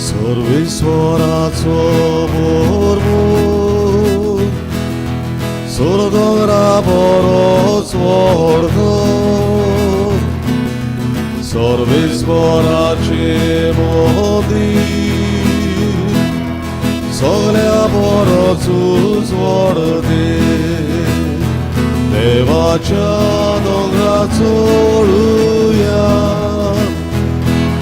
सर्वेस्वराचो बोरबोर सोरदोंगरा बरोच व्हडलो सर्वेस्वराचे मदीं सगल्या बरोच व्हडते देवाच्या दोंगरा चोडुया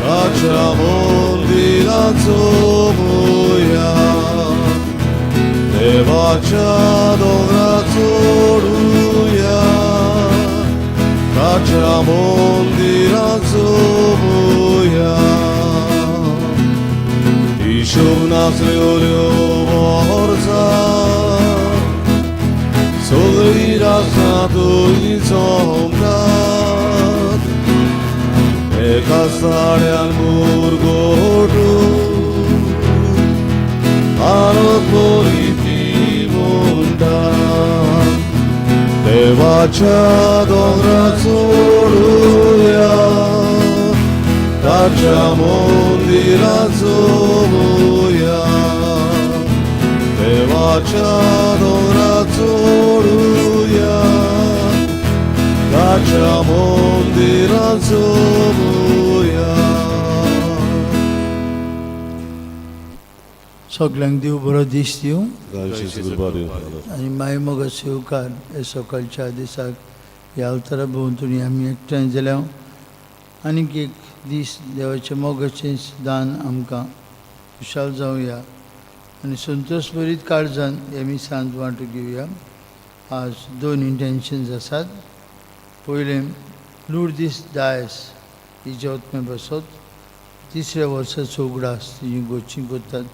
ताच्या मंदिरां चोवया देवाच्या दोंगरा चोडुया ताच्या मंदिरां चोवया हिशोब नासल्यो वर्सां सगळीं रासां तुजी सोमनाथ एका साड्यान मुरगोटू आरत बरी ती म्हणटा देवाच्या दोंगरा चोडुया ताच्या मंदिरां चोवया देवाच्या दोंगरा चोडुया ताच्या मंदिरां चोवया. सगल्यांक देव बरो दीस दिवं. कृपा. आनी माय मोगा सेवकार हे सकाळच्या दिसाक ह्या अवतारा भोंवतणी आमी एकठांय जाल्या. आनीक एक दीस देवाच्या मोगाचें दान आमकां खुशाल जावया आनी संतोश भरीत काळजान हे मिसांत वांटो घेवया. आज दोन इंटेन्शन्स आसात. पयलें, लुर्दीस डायस हिच्या ओतमे बसत तिसऱ्या वर्साचो उगडास तिजी गोची करतात.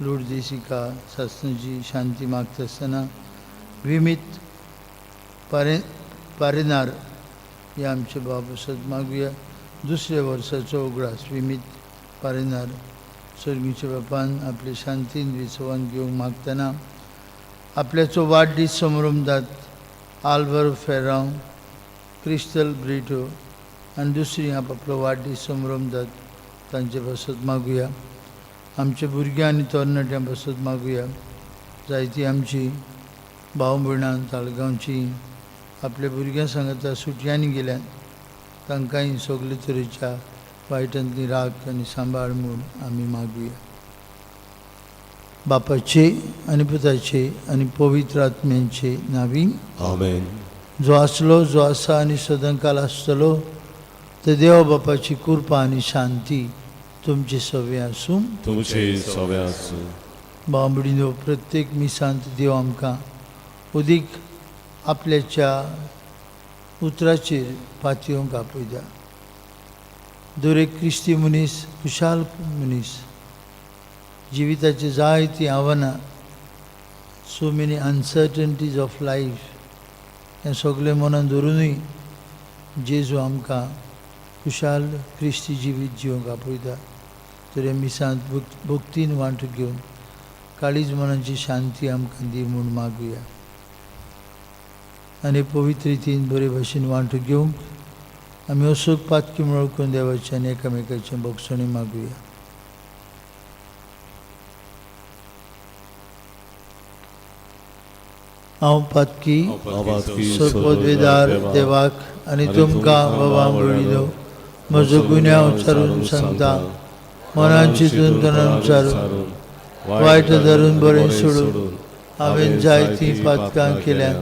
लुर्दीस हिका सासणाची शांती मागता आसतना विमीत पारेनार हे आमचे बाब बसत मागुया. दुसऱ्या वर्साचो उगडास विमीत पारेनार सर्गीच्या बापान आपले शांतीन विसवान घेवंक मागतना आपल्याचो वाडदीस समरंभात आल्वर फेरांव, क्रिस्टल ब्रिटो आनी दुसरी आपआपलो वाडदीस समरंभात तांचे पासत मागुया. आमच्या भुरग्यां आनी तरणाट्यां पासत मागुया. जायती आमची भाव भयणां ताळगांवची आपल्या भुरग्यां सांगाता सुटयांनी गेल्यात, तांकांय सगळे तरेच्या वायटांतली राख आनी सांबाळ म्हूण आमी मागुया. बापाचे आनी पुताचे आनी पवित्र आत्म्यांचे नावी. आमेन. जो आसलो, जो आसा आनी सदांकाल आसतलो ते देव बापाची कृपा आनी शांती तुमचे सवे आसूं. तुमचे सवे आसूं. बाबडीनो, प्रत्येक मिसांत देव आमकां अदीक आपल्याच्या उतराचेर पातयेवंक आपयता. दर एक क्रिस्ती मनीस खुशाल मनीस जिविताची जायतीं आव्हानां, so many uncertainties of life, हें सगळें मनान धरुनूय जेजू आमकां खुशाल क्रिस्ती जिवीत जिवंक आपयता. तर हे मिसांत भक्तीन वांटो घेवन काळीज मनाची शांती आमकां दी म्हूण मागुया आनी पवित्र रितीन बरे भशेन वांटो घेवंक आमी असोक पातकी मेळोवन देवाचें आनी एकामेकाचें भोगसणें मागुया. हांव पातकी सोपदवेदार देवाक आनी तुमकां बाबा भयणीनो म्हजो गुन्यांव उच्चारून सांगता. मनान चिंतून तनान उच्चारून वायट धरून बरें सोडून हांवें जायतीं पातकां केल्यात.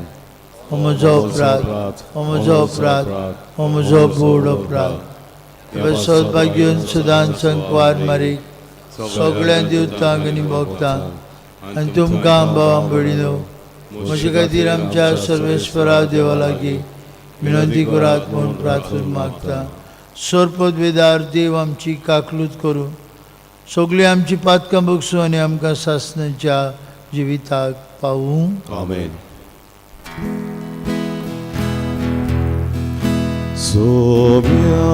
हो म्हजो अपराध, हो म्हजो अपराध, हो म्हजो बोड अपराध. सौभाग्यून सदांच संकवार मारीक सगळ्यां देवतांक आनी भक्तांक आनी तुमकां बाबा भयणीनो म्हजे खातीर आमच्या सर्वेस्वरा देवा लागीं विनंती करात म्हूण प्रार्थना मागता. सरपदवेदार देव आमची काकलूत करूं, सगळीं आमची पातकां बगसूं आनी आमकां सासणाच्या जिविताक पावूं. आमेन. सोम्या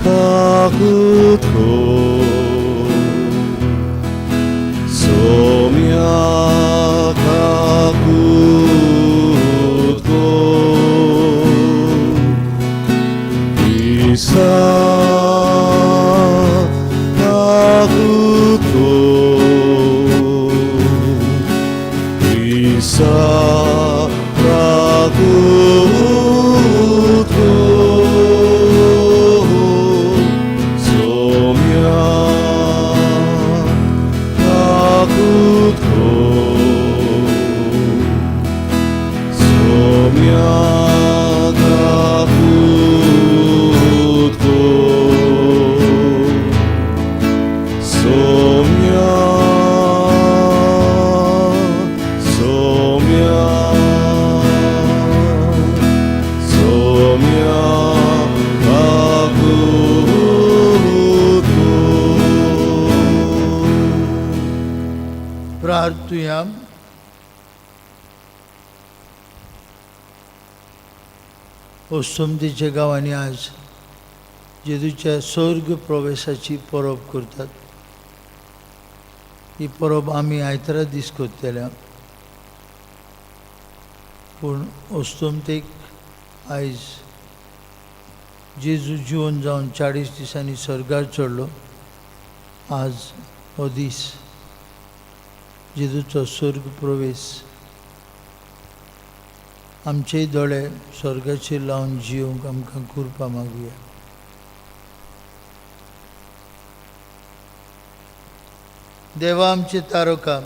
काकूत कर, सोम्या काकूत कर, इसा. आर्तुया. ओस्तुमतीच्या गांवांनी आज जेजूच्या स्वर्ग प्रवेशाची परब करतात. ही परब आमी आयतारा दीस करतले, पूण ओस्तुमतेक आयज जेजू जिवन जावन 40 दिसांनी स्वर्गार चडलो. आज हो दीस जेजूचो स्वर्ग प्रवेश. आमचे दोळे स्वर्गाचेर लावन जिवंक आमकां कृपा मागुया. देवा आमचे तारका,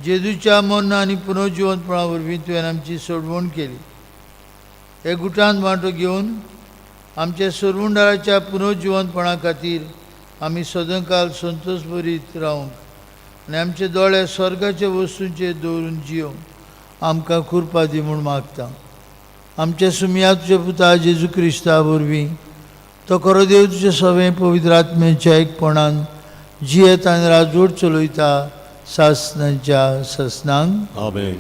जेजूच्या मरण आनी पुनर्जिवंतपणा वरवीं तुवें आमची सोडवण केली. हे गुटांत वांटो घेवन आमच्या सोडवणदाराच्या पुनर्जिवंतपणा खातीर आमी सदांकाल संतोश भरीत रावंक आनी आमचे दोळे स्वर्गाच्या वस्तूंचेर दवरून जिवंक आमकां कृपा दी म्हूण मागता. आमच्या सुमया तुज्या पुता जेजू क्रिस्ता वरवीं तो खरो देव तुज्या सगळें पवित्र आत्म्याच्या एकपणान जियेत आनी राजवट चलयता सासनाच्या सासनांक. आमेन.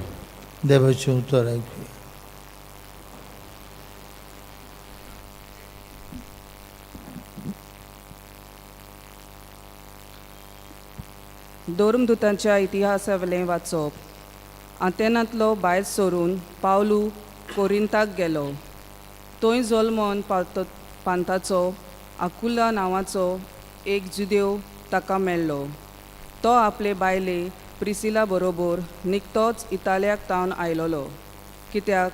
देवाचें उतर आयकुया. धर्मदुतांच्या इतिहासावेलें वाचप. आतेनांतलो भायर सरून पावलू कोरिंताक गेलो. थंय जल्मोन पांताचो आकुला नांवाचो एक जुदेव ताका मेळ्ळो. तो आपले बायले प्रिसिला बरोबर निकतोच इतालियाक तावन आयलोलो, कित्याक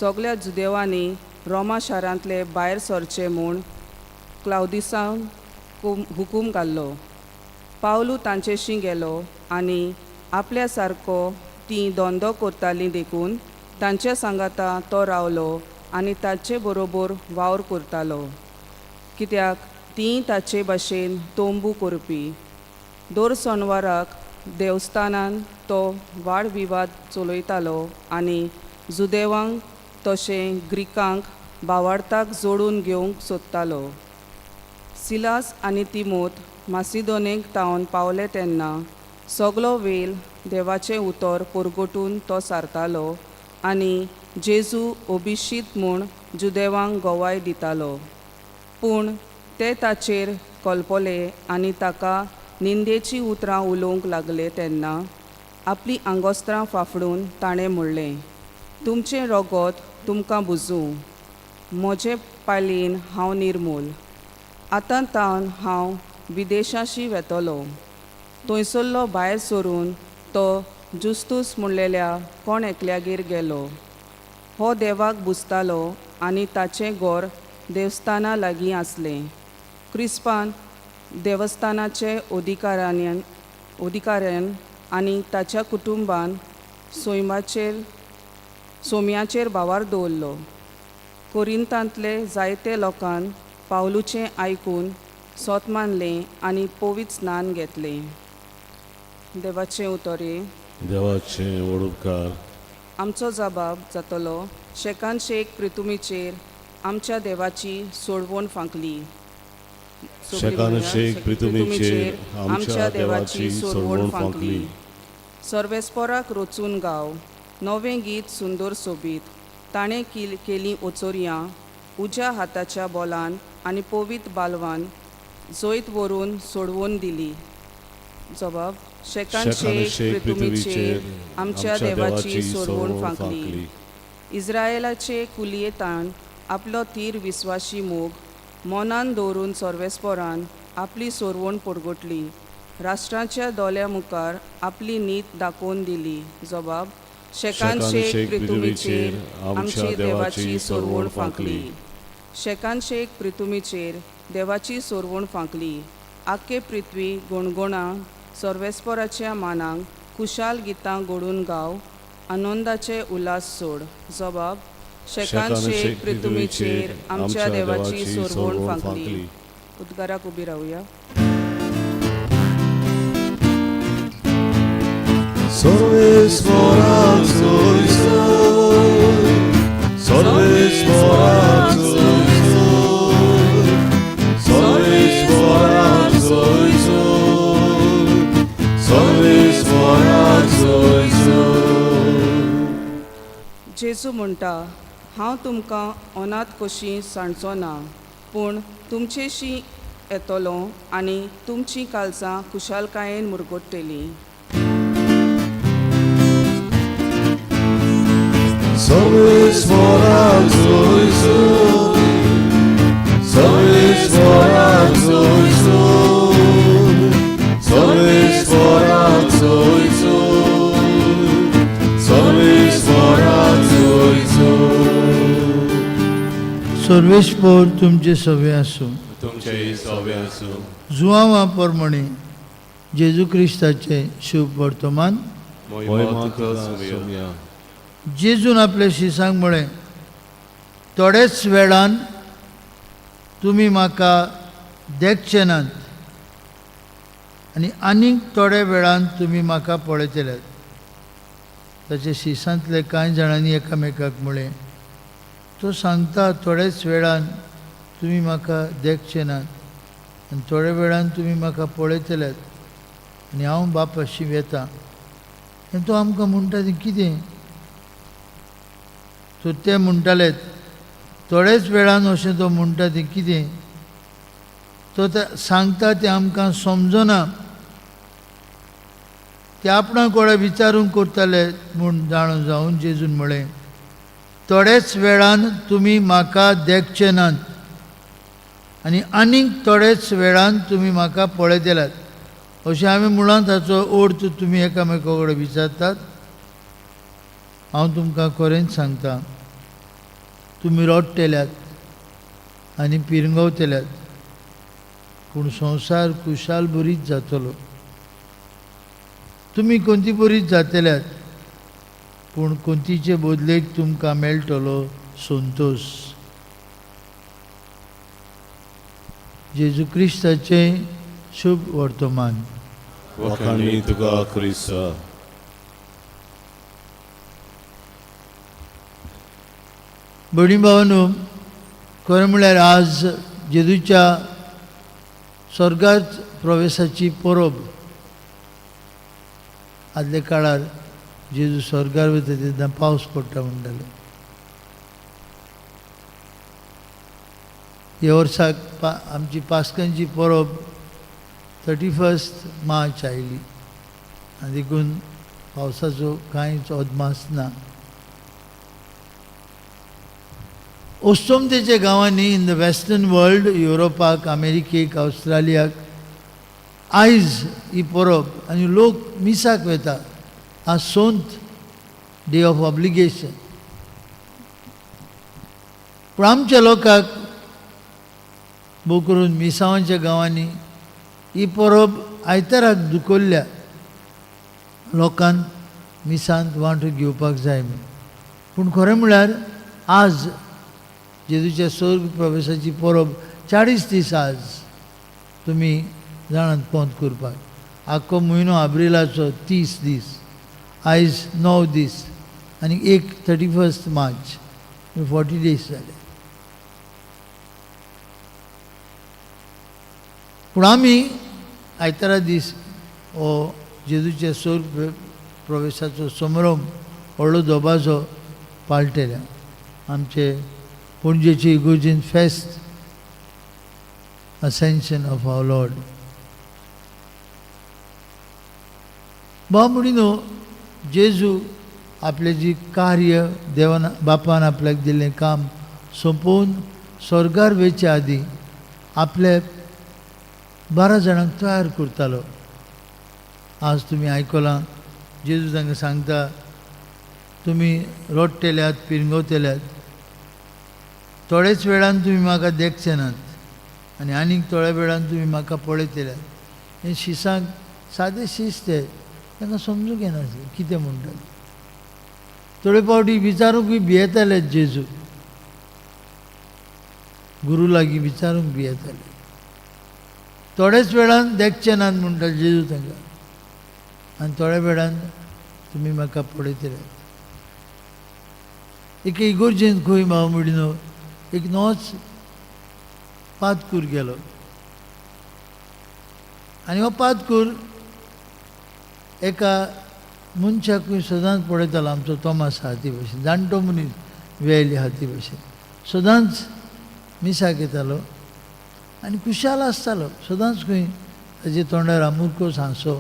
सगल्या जुदेवांनी रोमा शारांतले भायर सरचे म्हूण क्लावदिसान हुकूम घाल्लो. पावलू तांचेशी गेलो आनी आपल्या सारको तीं धंदो करतालीं देखून तांचे सांगाता तो रावलो आनी ताचे बरोबर वावर करतालो, कित्याक तीं ताचे भाशेन तोंबू करपी. दर सोनवाराक देवस्थानान तो वादविवाद चलयतालो आनी जुदेवांक तशें ग्रिकांक भावार्थाक जोडून घेवंक सोदतालो. सिलास आनी तिमोत मासिदोनेक तावन पावले तेन्ना सगलो वेल देवाचें उतर परगटून तो सारतालो आनी जेजू ओबिशीत म्हूण जुदेवांक गवाय दितालो. पूण ते ताचेर कलपले आनी ताका निंदेचीं उतरां उलोवंक लागले तेन्ना आपलीं आंगोस्त्रां फाफडून ताणें म्हणलें, तुमचें रगत तुमकां बुजूं, म्हजे पालयेन हांव निर्मूल. आतां तावन हांव विदेशाशी वेतलो. थंयसरलो भायर सरून तो जुस्तूस म्हणलेल्या कोण एकल्यागेर गेलो. हो देवाक बुजतालो आनी ताचें घर देवस्थाना लागीं आसलें. क्रिस्पान देवस्थानाचे अधिकाऱ्यान आनी ताच्या कुटुंबान सोम्याचेर भावार दवरलो. कोरिंतांतले जायते लोकान पावलूचें आयकून सोत मानलें आनी पवित्र स्नान घेतलें. देवाचें उतरे. देवाचे व्हड उपकार. आमचो जबाब जातलो शेकान शेक प्रितुमीचेर आमच्या देवाची सोडवण फांकली. शेकान शेक प्रितुमीचेर आमच्या देवाची सोडवण फांकली. सर्वेस्पोराक रचून गाव नवें गीत सुंदर सोबीत. ताणें केलीं ओचोरयां उज्या हाताच्या बोलान आनी पवित्र बालवान जैत व्हरून सोडवून दिली. जबाब शेकान शेक पृथ्वीचेर आमच्या देवाची सोडवण फांकली. इस्रायलाचे कुलयेतान आपलो थीर विस्वाशी मोग मनान दवरून सर्वेस्पोरान आपली सोरवण परगटली. राष्ट्रांच्या दोल्या मुखार आपली नीत दाखोवन दिली. जबाब शेकान शेक पृथ्वीचेर आमच्या देवाची सोरवण फांकली. शेकान शेक पृथ्वीचेर देवाची सोरवण फांकली. आख्खे पृथ्वी गणगणा सर्वेस्पोराच्या मानांक खुशाल गितां घडून गाव आनंदाचे उल्हास सोड. जबाब शेकान शेक पृथ्वीचेर आमच्या देवाची सोरवण फांकली. उद्गाराक उबी रावया. सर्वेस्पोराचो इसोय, सर्वेस्पोराचो इसोय, सर्वेस्पोराचो इसोय, जेजू म्हणटा, हांव तुमकां अनाथ कशी सांडचो ना, पूण तुमचेशी येतलो आनी तुमचीं काळजां खुशालकायेन मुरगट्टलीं. सर्वेस्पराक जोयसो, सर्वेस्पराक जोयसो, सर्वेस्पराक जोयसो, सर्वेस्पराक जोयसो. सर्वेस्पोर तुमचे सवे आसूं. तुमचे सवे आसूं. जुआंवा प्रमाणे जेजू क्रिस्ताचें शुभ वर्तमान. मोहिमा तुका सोम्या. जेजून आपल्या शिसांक म्हळें, थोडेच वेळान तुमी म्हाका देखचे नात आनी आनीक थोड्या वेळान तुमी म्हाका पळयतले. ताच्या शिसांतले कांय जाणांनी एकामेकाक म्हळें, तो सांगता थोड्याच वेळान तुमी म्हाका देखचे नात आनी थोड्या वेळान तुमी म्हाका पळयतले आनी हांव बापाशी वेता, आनी तो आमकां म्हणटा तें कितें? सो ते म्हणटाले, थोड्याच वेळान अशें तो म्हणटा तें कितें? तो सांगता तें आमकां समजना. ते आपणा कोणा विचारूंक करताले म्हूण जाणा जावन जेजून म्हळें, थोड्याच वेळान तुमी म्हाका देखचे नात आनी आनीक थोड्याच वेळान तुमी म्हाका पळयतल्यात, अशें हांवें म्हळां ताचो अर्थ तुमी एकामेका कडेन विचारतात. हांव तुमकां खरेंच सांगता, तुमी रडटल्यात आनी पिरंगवतल्यात, पूण संवसार खुशाल बरीच जातलो. तुमी कोणती बरीच जातल्यात, पूण कोंतीचे बदलेक तुमकां मेळटलो संतोश. जेजू क्रिस्ताचें शुभ वर्तमान. वाखाणी तुका क्रिस्ता. भयणी भावांनो, खरें म्हळ्यार आज जेजूच्या स्वर्गात प्रवेशाची परब. आदल्या काळार जेजू स्वर्गार वता तेन्ना पावस पडटा म्हणटाले. ह्या वर्साक आमची पास्कांची परब 31 मार्च आयली आनी देखून पावसाचो कांयच अदमास ना. अस्तंतेच्या गांवांनी, इन the western world, युरोपाक, अमेरिकेक, ऑस्ट्रेलियाक आयज ही परब आनी लोक मिसाक वता. आज सोंत, डे ऑफ ऑब्लिगेशन. पूण आमच्या लोकांक भोव करून मिसावांच्या गांवांनी ही परब आयताराक दुखोल्ल्या लोकांक मिसांत वांटो घेवपाक जाय म्हूण. पूण खरें म्हळ्यार आज जेजूच्या स्वर्ग प्रवेशाची परब 40 दीस आज तुमी जाणात पोंत करपाक. आख्खो म्हयनो आब्रिलाचो 30 दीस, आयज 9 दीस आनी एक 31 मार्च, 40 दीस जाले. पूण आमी आयतारा दीस हो जेजूच्या स्वर्ग प्रवेशाचो समारंभ व्हडलो दबाजो पाळटले. आमचे पणजेची इगोर्जीन फेस्त, असेन्शन ऑफ our Lord. भाव म्हणिनो, जेजू आपलें जी कार्य देवान बापान आपल्याक दिल्लें काम सोंपोवन स्वर्गार वयचे आदीं आपले 12 जाणांक तयार करतालो. आज तुमी आयकलां, जेजू तांकां सांगता, तुमी रडटल्यात, पिरंगवतल्यात, थोड्याच वेळान तुमी म्हाका देखचे नात आनी आनीक थोड्या वेळान तुमी म्हाका पळयतल्यात. हें शिसांक सादें शीस तें तांकां समजूंक येनासलें कितें म्हणटात. थोडे फावटी विचारूंकूय भियेताले, जेजू गुरू लागीं विचारूंक भियेताले. थोड्याच वेळान देखचे नात म्हणटा जेजू तांकां आनी थोड्या वेळान तुमी म्हाका पळयतले. एके इगोर्जेंत खंय भाव म्हणिनो एक नवोच पादकूर गेलो आनी हो पादकूर एका मनशाकूय सदांच पळयतालो. आमचो तोमास हाती भशेन जाणटो मनीस, वेली हाती भशेन सदांच मिसाक येतालो आनी खुशाल आसतालो. सदांच खंय ताजे तोंडार आमुरकोस हांसो.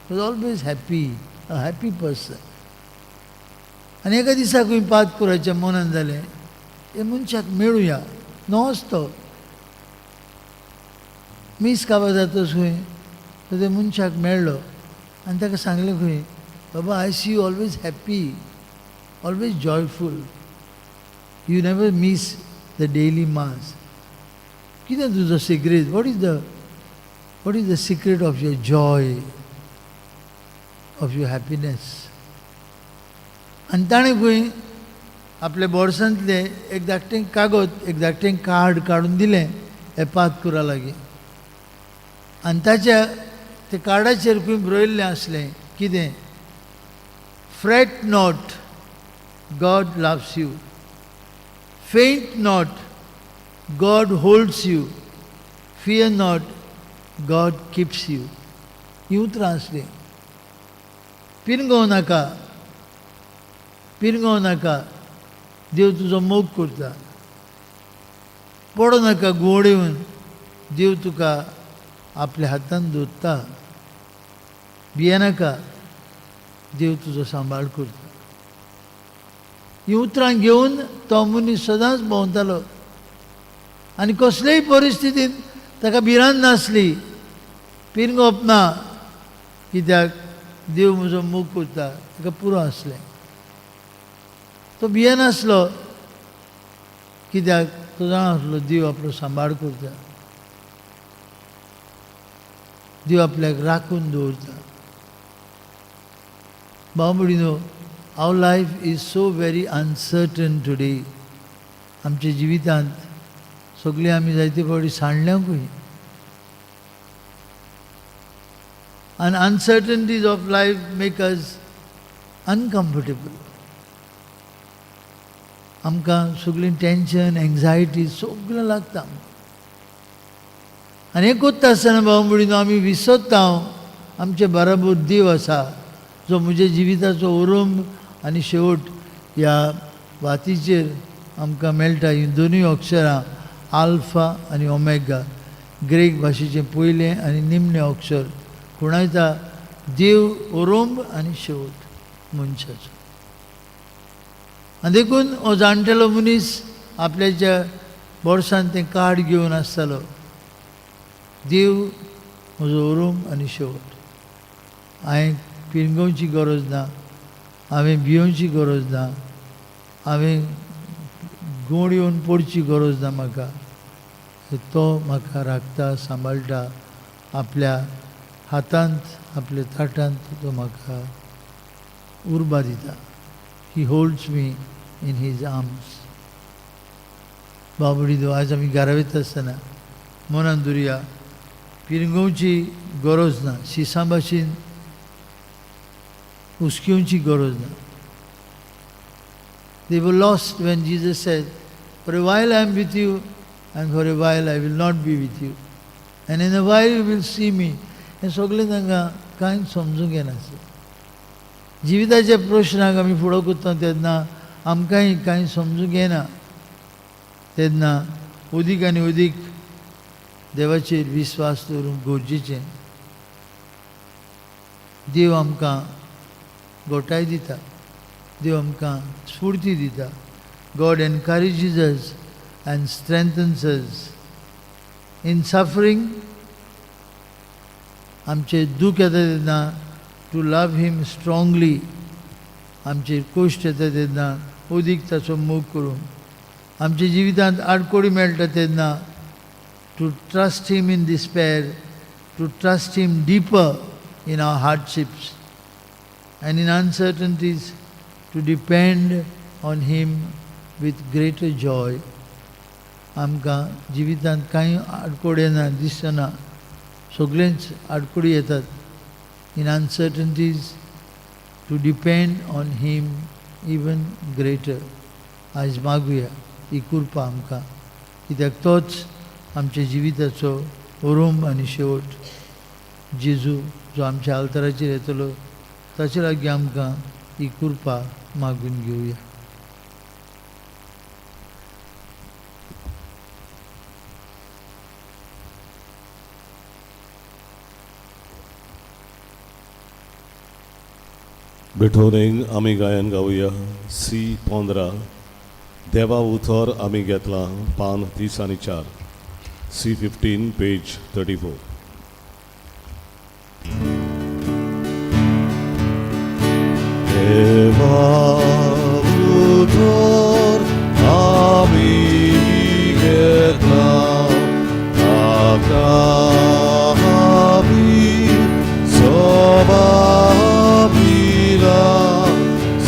Was always happy, a happy person. आनी एका दिसा खंय पादकुराच्या मनान जालें, हे मनशाक मेळुया. नवोच तो मीस काबार जातच खंय तो त्या मनशाक मेळ्ळो आनी ताका सांगलें खंय, बाबा, I see you always happy, always joyful, you never miss the daily mass. कितें तुजो secret? What is the secret of your joy, of your happiness? आनी ताणें खंय आपल्या बोर्सांतलें एक धाकटें कागद, एक धाकटें कार्ड काडून दिलें हे पादकुरा लागीं. आनी ताच्या ते कार्डाचेर खंय बरयल्लें आसलें कितें? "Fret not, God loves you. Faint not, God holds you. Fear not, God keeps you." ही उतरां आसलीं. पिरंगोवं नाका, पिरंगोवं नाका, देव तुजो मोग करता. पडो नाका घुंवडेवन, देव तुका आपल्या हातान धरता. भियेनाका, देव तुजो सांबाळ करता. ही उतरां घेवन तो मनीस सदांच भोंवतालो आनी कसलेय परिस्थितींत ताका भिरांत नासली. पिरंगप ना, कित्याक देव म्हजो मोग करता, ताका पुरो आसलें. तो भियेनासलो, कित्याक तो जाणा आसलो देव आपलो सांबाळ करता, देव आपल्याक राखून दवरता. भाव भयणीनो, our life is so very uncertain today. आमच्या जिवितांत सगळीं आमी जायते फावटी सांडल्याकूय. And uncertainties of life make us uncomfortable. आमकां सगळीं टेंशन, एंग्जायटी सगळें लागता. आनी हें करता आसतना भाव भयणीनो, आमी विसरता आमचे बराबर देव आसा, जो म्हज्या जिविताचो उरंब आनी शेवट. ह्या वातीचेर आमकां मेळटा हीं दोनूय अक्षरां, आल्फा आनी ओमेगा. ग्रीक भाशेचें पयलें आनी निमणें अक्षर खुणायता देव ओरोंब आनी शेवट मनशाचो. आनी देखून हो जाणटेलो मनीस आपल्याच्या बोर्सान तें कार्ड घेवन आसतालो, देव म्हजो ओरोंब आनी शेवट, हांवें पिरंगोवची गरज ना, हांवें भियोवची गरज ना, हांवें गोड येवन पडची गरज ना म्हाका. तो म्हाका राखता, सांबाळटा आपल्या हातांत, आपल्या ताटांत. तो म्हाका उर्बा दिता. He holds me in his arms. बाबडी, आयज आमी घरा वयता आसतना मनान दवरुया, पिरंगोवची गरज ना, शिसां भाशेन हुसकेवची गरज ना. They were lost when Jesus said, "For a while I am with you, and for a while I will not be with you. And in a while you will see me." हें सगळें तांकां कांय समजूंक येनासलें. जिविताच्या प्रश्नाक आमी फुडो करता तेन्ना आमकांय कांय समजूंक येना. तेन्ना अदीक आनी अदीक देवाचेर विस्वास दवरूंक गरजेचें. देव आमकां घटाय दिता, देव आमकां स्फूर्ती दिता. God encourages us and strengthens us in suffering. आमचे दूख येता तेन्ना टू लव हिम स्ट्रांगली. आमचेर कश्ट येता तेन्ना अदीक ताचो मोग करूंक. आमच्या जिवितांत आडकोडी मेळटा तेन्ना to trust him in despair, to trust him deeper in our hardships and in uncertainties, to depend on him with greater joy. आमकां जिवितांत कांय आडकोड येना दिसना, सगळेंच आडकोडी येतात. In uncertainties to depend on him even greater. आयज मागुया ही कृपा आमकां, कित्याक तोच आमच्या जिविताचो ओरोंब आनी शेवट. जेजू जो आमच्या आल्ताराचेर येतलो, ताचेच नांवान मागता. आमेन. ताचे लागीं आमकां ही कृपा मागून घेवया. बेठोरेंग आमी गायन गावया सी 15 देवा उतर आमी घेतला पान 30 आनी 4 सी 15 पेज 34. देवा उतर आमी घेतला ताका आमी सभा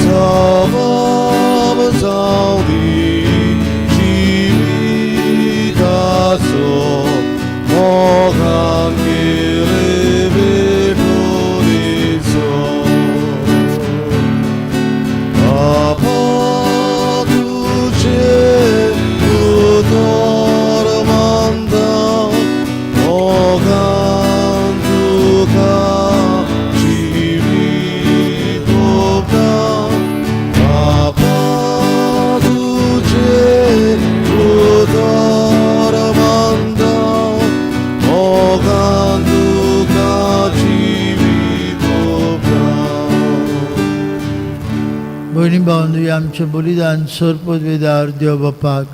सवाब जावं जिविताचो मोगान केले भेटोनेचो. बापा तुजें उतर मानता मोगान तुका जिवीत ओंपता. बापा तुजें उतर मानता मोगान तुका जिवीत ओंपता. भयणी भावंदू, आमचें बलिदान सरपदवेदार देव बापाक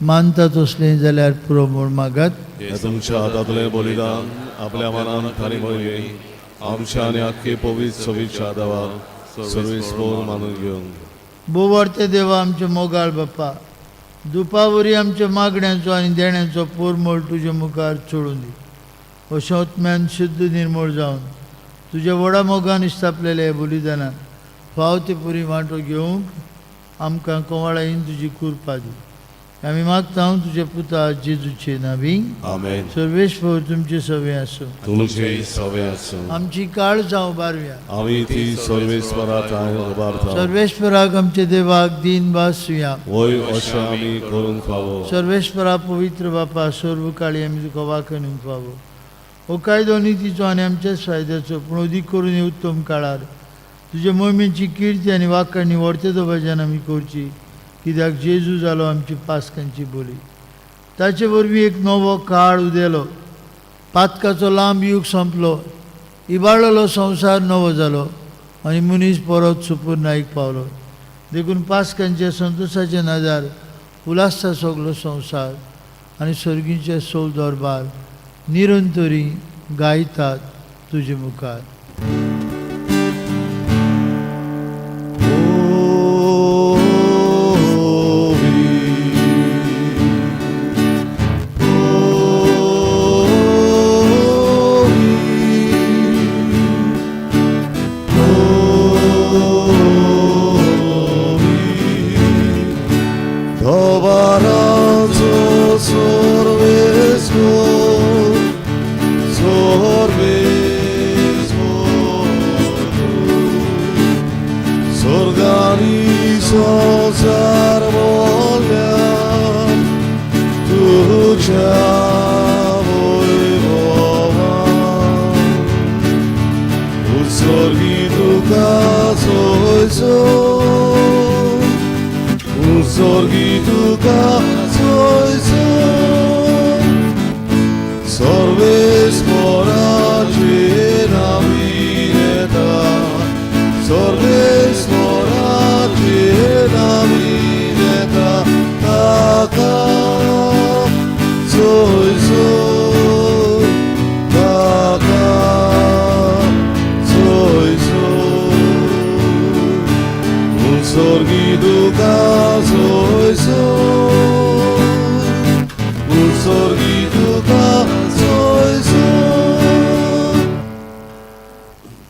मानता तसलें जाल्यार पुरो म्हूण मागात. हे तुमच्या हातांतलें बलिदान आपल्या मनान थारी भरये आमच्या आनी आख्खे पवित्र सविच्या देवाक सर्वेस्पोर मानून घेवन. बोवार्ते देवा आमचे मोगाळ बापा, दुपावरी आमच्या मागण्यांचो आनी देण्याचो पोरमोळ तुजे मुखार चोळून दी. अशें आत्म्यान शुद्ध निर्मूळ जावन तुज्या व्हडा मोगान स्थापलेल्या ह्या बलिदानान फाव ते पुरी वांटो घेवंक आमकां कोवाळायेन तुजी कृपा दी. आमी मागता तुज्या पुता जेजूचे नावी. आमेन. सर्वेस्पोर तुमचे सवे आसूं. तुमचे सवे आसूं. आमची काळ जावं बारव्या. आमी ती सर्वेस्परा थांय उबारता. सर्वेस्पराक आमच्या देवाक दीन भासुया. वय अशें आमी करूंक फावो. सर्वेस्परा पवित्र बापा, सर्व काळी आमी तुका वाखणूंक फावो. हो कायदो नितीचो आनी आमच्याच फायद्याचो, पूण अदीक करून हे उत्तम काळार तुजे मोहिमेची किर्ती आनी वाखाणी व्हरते भजन आमी करची, कित्याक जेजू जालो आमची पास्कांची बोली. ताचे वरवीं एक नवो काळ उदेलो, पातकाचो लांब यूग सोंपलो, इबाडलेलो संवसार नवो जालो आनी मनीस परत सुपूर नायक पावलो. देखून पास्कांच्या संतोशाचे नजार उल्हासता सगलो संवसार आनी सर्गीचे सोल दरबार निरंतरी गायतात तुजे मुखार.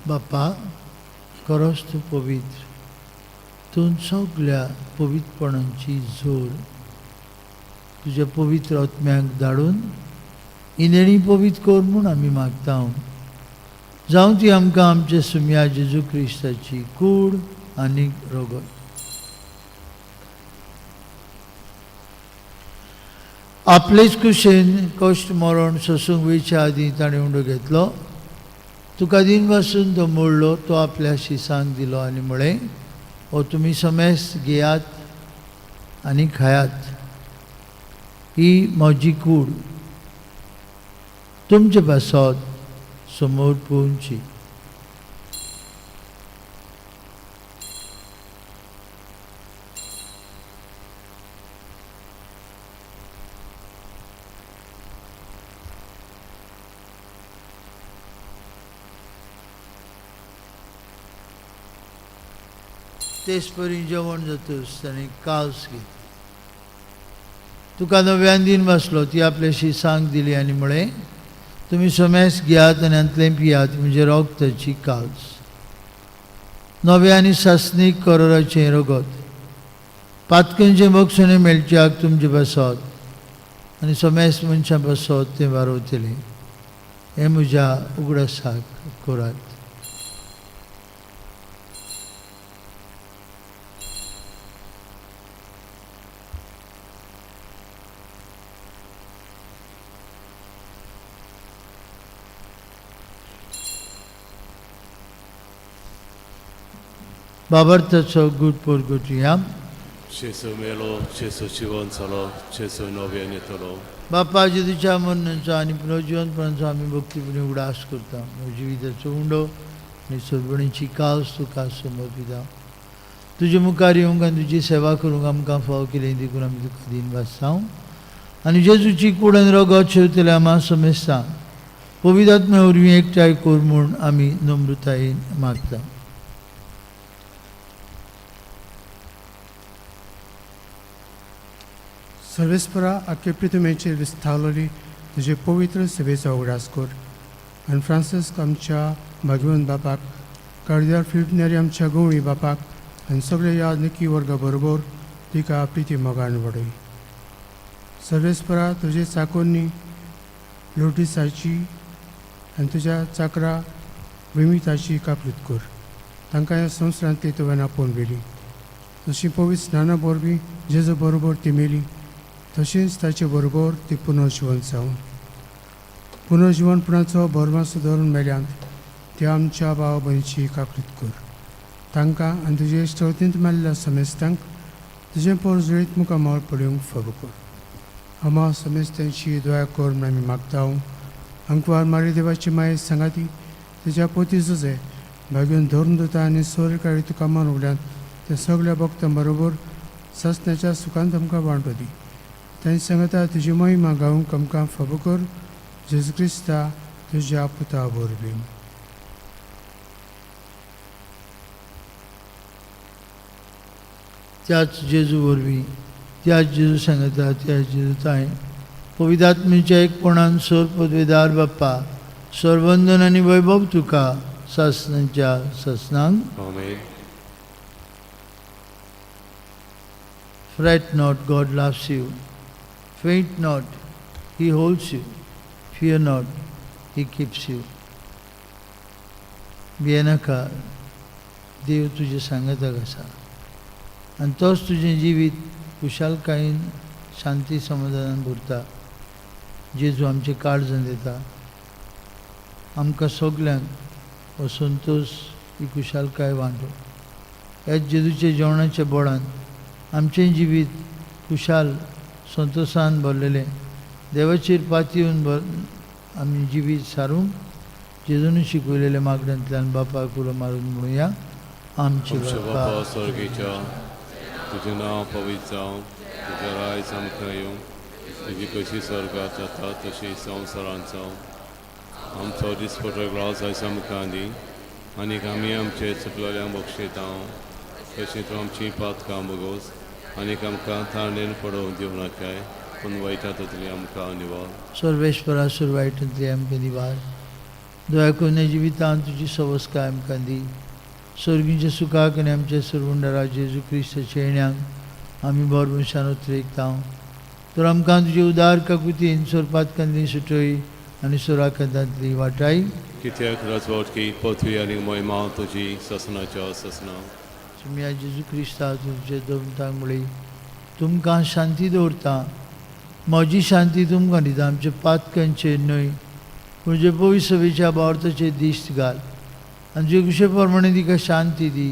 बापा, खरोच तूं पवित्र, तूं सगल्या पवित्रपणाची जोर तुज्या पवित्र आत्म्याक धाडून ही देणी पवित्र कर म्हूण आमी मागता. जावं ती आमकां आमच्या सुम्या जेजू क्रिस्ताची कूड आनी रगत. आपलेच कुशेन कश्ट मरण सोसूंक वयच्या आदीं ताणें उंडो घेतलो. तुका दिन पासून तो मोडलो, तो आपल्या शिसांक दिलो आनी म्हळें, हो तुमी समेस्त घेयात आनी खायात, ही म्हजी कूड तुमचे पासत समोर पोवची। तेच परी जेवण जातूच ताणें कावस घेतली। तुका नव्यान दिन बसलो, ती आपल्या शिसांक दिली आनी म्हळें, तुमी समेस घेयात आनी हांतलें पियात, म्हणजे रगताची कावस, नव्या आनी सासणीक करोराचें रगत, पातकेंचें बक्षणें मेळच्याक तुमचे पासत आनी समेस मनशां पासत तें वारवतलें। हें म्हज्या उगडासाक करात। बाबर्थाचो गुड पोरगुटया। जेजू मेलो, जेजू जिवन जालो, जेजू नव्यान येतलो। बापा जेजूच्या मरणाचो आनी पुनर्जिवनपणाचो आमी भक्तीपणी उगडास करता। जिविताचो उंडो आनी सोदवणीची कावस तुका समर्पिता। तुजे मुखार येवंक आनी तुजी सेवा करूंक आमकां फावो केली देखून आमी तुका दिन वाचता। आनी जेजूची कूड आनी रगत शेवतल्या आमा समेस्ता पवित्र आत्म्या वरवीं एकठांय कर म्हूण आमी नम्रतायेन मागता। सर्वेस्परा आख्खे पृथ्वीचेर विस्तावलोली तुजे पवित्र सेवेचो उगडास कर आनी फ्रांसिस्क आमच्या भाग्यवंत बापाक, कार्दिनाल फिलीप नेरी आमच्या गवळी बापाक आनी सगळे ह्या निकी वर्गा बरोबर तिका प्रिती मोगान वाडय। सर्वेस्परा तुजे चाकोन्नी लोटीसाची आनी तुज्या चाकरा विमिताची काकृत कर, तांकां ह्या संवसारांतली तुवें आपोवन व्हेली। तशी पवित्र स्नाना वरवीं जेजू बरोबर ती मेली, तशेंच ताचे बरोबर ती पुनर्जिवन जावन पुनर्जिवनपणाचो भरमासो धरून मेल्यांत त्या आमच्या भाव भयणीची काकृत कर, तांकां आनी तुजे इश्टवतींत मेल्ल्या समेस्तांक तुजें पोरजुळीत मुखामळ पळोवंक फावो कर। आमा समेस्तांची दया कर म्हूण आमी मागता। अंकवार मारी देवाची माये सांगाती तुज्या पोती जुजे भाग्यून धरून दिता आनी सोरकाळी तुका मान उगड्यांत त्या सगळ्या भक्तां बरोबर सासण्याच्या सुखान आमकां वांटो दी। तांणी सांगता तुजी महिमा गावंक आमकां फावो कर, जेजू क्रिस्ता तुज्या पुता वरवीं। त्याच जेजू वरवीं, त्याच जेजू सांगता, त्याच जेजू ताय पवित्र आत्म्याच्या एकपणान सोर पदवेदार बाप्पा सर्वंदन आनी वैभव तुका सासणाच्या सासणांक। आमेन। Fret not, God loves you. Faint not, He holds you. Fear not, He keeps you. भियेनाका, देव तुजें सांगाताक आसा आनी तोच तुजें जिवीत खुशालकायेन शांती समाधानान भरता। जेजू आमचें काळजान दिता आमकां सगल्यांक हो संतोश, ही खुशालकाय वांटो। ह्याच जेजूच्या जेवणाच्या बोळान आमचें जिवीत खुशाल संतोशान भरलेलें देवाचेर पातयेवन आमी जिवीत सारूंक जेजून शिकयलेल्या मागण्यांतल्यान बापाक उलो मारून म्हणुया, आमचे आमच्या बापा बापा स्वर्गीच्या, तुजें नांव पवित्र जावं, तुजें रायज आमकां येवं, तुजी कशी स्वर्गात जाता तशी संवसारांत जावं। आमचो दिसपटो ग्लास आयज आमकां दी आनीक आमी आमचे चुकलेल्यांक बक्षयता, तशें तूं आमची पातकां बगोस आनीक आमकां ताणेन पडोवंक दिवं नाकाय, पूण वायटा ततली आमकां निवार। सर्वेश्वरा सुरवायटांतली आमकां निवार, दया करून ह्या जिवितांत तुजी सवस्काय आमकां दी। स्वर्गीच्या सुखाक आनी आमच्या सरवंडरा जेजू क्रिस्ताच्या येण्याक आमी भरभरशान उतरेकता। तर आमकां तुजे उदार काकुतीन सोरपातकांतली सुटय आनी सोराकांतांतली वाटाय। कित्याक राजवटकी पृथ्वी आनी महिमा तुजी ससनाच्या ससना। तुमी ह्या जेजू क्रिस्ता तुमचे दमतांक मुळे तुमकां शांती दवरता, म्हजी शांती तुमकां दिता। आमच्या पातकांचेर न्हय म्हजे पवित्र सभेच्या बावर्थाचेर दिश्ट घाल आनी तुजे कुशे प्रमाणे तिका शांती दी.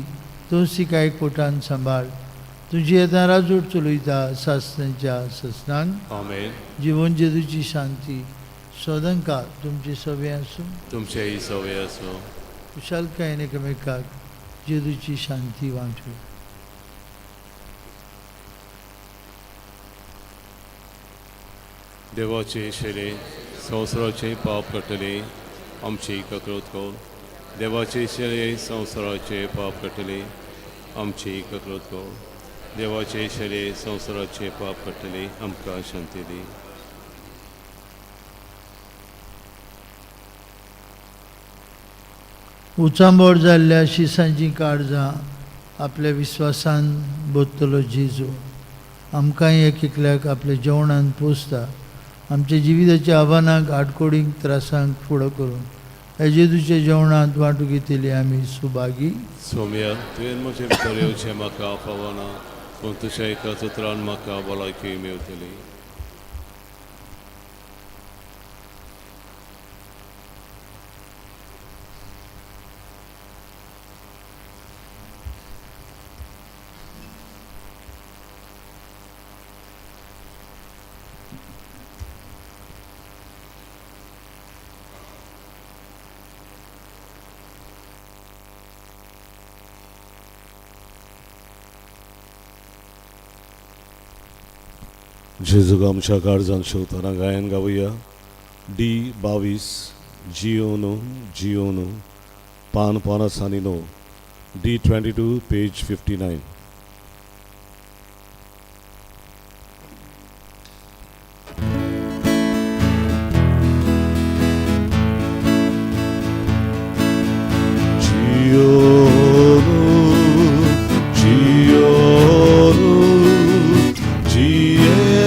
तूंच तिका एकवटान सांबाळ. तुजी येता राजवट चलयता सासणाच्या ससनांक. आमेन. जिवन जेजूची शांती सदांकाळ तुमची सवे आसूं. तुमचेय सवय आसूं. खुशालकायेन एकामेकाक जेजूची शांती वांटूया. देवाचे शेरे संवसाराचे पाप काडटले आमची ककृत कर. देवाचे शेरे संवसाराचे पाप काडटले आमची ककृत कर. देवाचे शेरे संवसाराचे पाप काडटले आमकां शांती दी. उचांबळ जाल्ल्या शिसांची काळजां आपल्या विस्वासान बोतलो जेजू आमकांय एक एकल्याक आपल्या जेवणान पोसता. आमच्या जिविताच्या आव्हानांक आडकोडींक त्रासांक फुडो करून ह्या जेजूच्या जेवणांत वांटू घेतली आमी सुभागी. सोम्या, तुवें म्हजे भितर येवचें म्हाका फावना, पूण तुज्या एका उतरान म्हाका भलायकी मेवतली. जेजूक आमच्या काळजान शेवतना गायन गावया. डी 22 जियोनो जियोनो, पान 59, डी 22 पेज 59. जियोनो जियोनो जियेताऊ.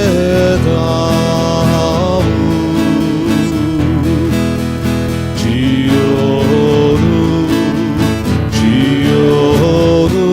जियोनो जियोनो.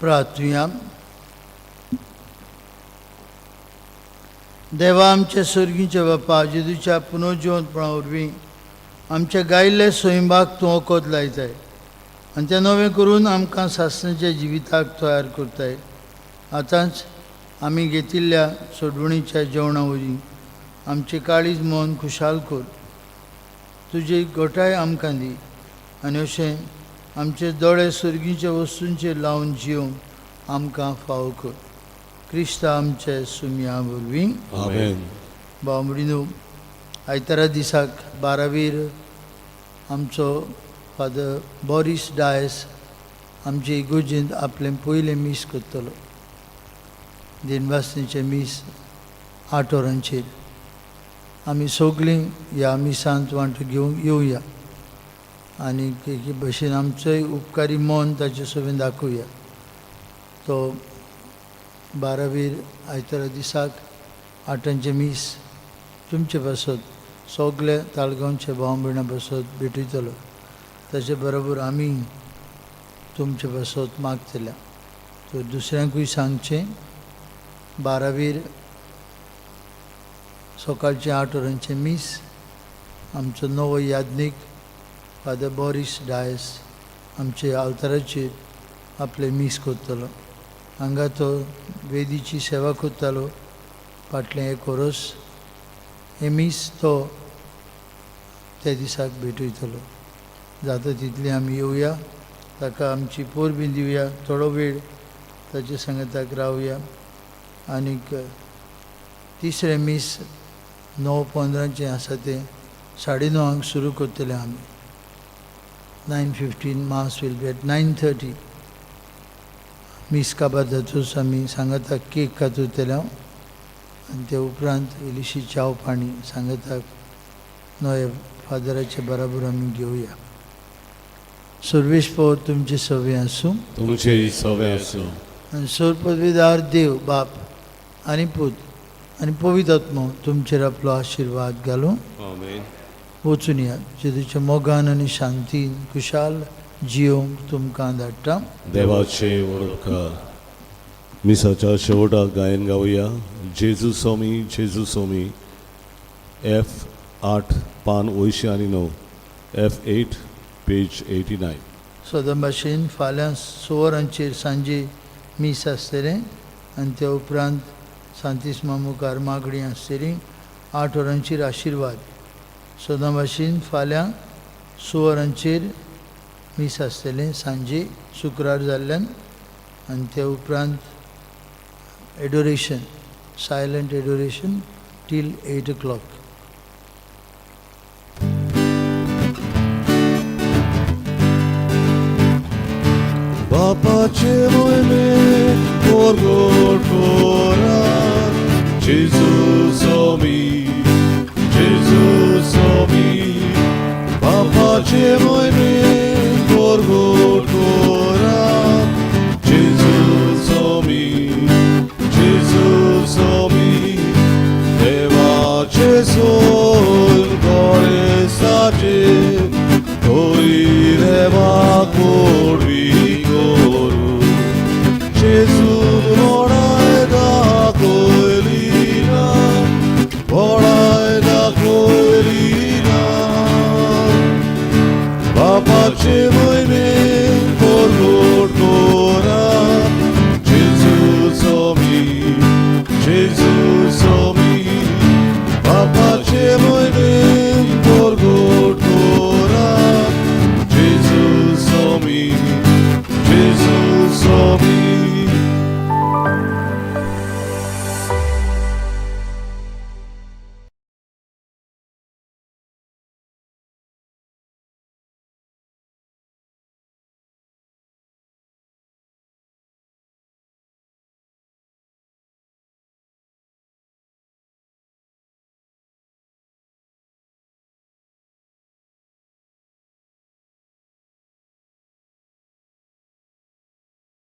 प्रार्थुया. देवा आमच्या सर्गीच्या बापा, जेजूच्या पुनर्जिवंतपणा वरवीं आमच्या गायिल्ल्या स्वयंबाक तूं वखद लायताय आनी तें नवें करून आमकां सासणाच्या जिविताक तयार करताय. आतांच आमी घेतिल्ल्या सोडवणीच्या जेवणा वरवीं आमचें काळीज मन खुशाल कर. तुजी घटाय आमकां दी आनी अशें आमचे दोळे सर्गीच्या वस्तूंचेर लावन जिवंक आमकां फावो कर. क्रिस्ता आमचे सुमया वरवीं. आमेन. भाव, आयतारा दिसाक 12वीर आमचो फादर बोरीस डायस आमचे इगोर्जेंत आपलें पयलें मीस करतलो. दिनवासनीचें मीस 8 वरांचेर. आमी सगळीं ह्या मिसांत वांटो घेवंक येवया आनी एके भशेन आमचोय उपकारी मन ताचे सवें दाखोवया. तो 12वीर आयतारा दिसाक 8ांचें मीस तुमचे पासत सगळे ताळगांवचे भाव भयणां पासत भेटयतलो. ताचे बरोबर आमी तुमचे पासत मागतल्या. तर दुसऱ्यांकूय सांगचें, 12वीर सकाळचें 8 वरांचें मीस आमचो नवो याज्ञीक फादर बोरीस डायस आमचे आल्ताराचेर आपलें मीस करतलो. हांगा तो वेदीची सेवा करतालो फाटलें एक वरस. हें मीस तो त्या दिसाक भेटयतलो. जाता तितली आमी येवया, ताका आमची परबी दिवया, थोडो वेळ ताचे सांगाताक रावया. आनीक तिसरें मीस 9:15चें आसा, तें 9:30 सुरू करतले आमी. 9:15 mass will be at 9:30. मीस काबार जातूच आमी सांगाताक केक कातरतले आनी ते उपरांत इल्लीशी च्याव पाणी सांगाताक नव्या फादराचे बराबर आमी घेवया. सर्वेस्पर तुमचे सवे आसूं. तुमचे सवे आसूं. आनी सर्वपदवीदार देव बाप आनी पूत आनी पवित्र आत्मो तुमचेर आपलो आशिर्वाद घालूं. आमेन. वचून या जेजूच्या मोगान आनी शांतीन खुशाल जियोंक तुमकां धाडटा. देवाचे वळख. मिसाच्या शेवटाक गायन गावया जेजू सोमी जेजू सोमी, F 8 पान 89, F 8 page 89. सदां भाशेन फाल्यां 6 वरांचेर सांजे मीस आसतलें आनी त्या उपरांत सांतिस्मा मुखार मागणी आसतली. 8 वरांचेर आशिर्वाद. सदां भाशेन फाल्यां 6 वरांचेर मीस आसतलें सांजे, शुक्रार जाल्ल्यान. आनी त्या उपरांत adoration, silent adoration till 8 o'clock. बापाचे मोहिमे परगट करात, जेजू सोमी जेजू सोमी. बापाचे मोहिमे परगट करात, जेजू सोमी जेजू सोमी. देवाचे सोल गोरेसाचे तोरी देवा कोडवी करू. जेजू बडाय दाखयली ना, बडाय दाखयली ना. बापाचे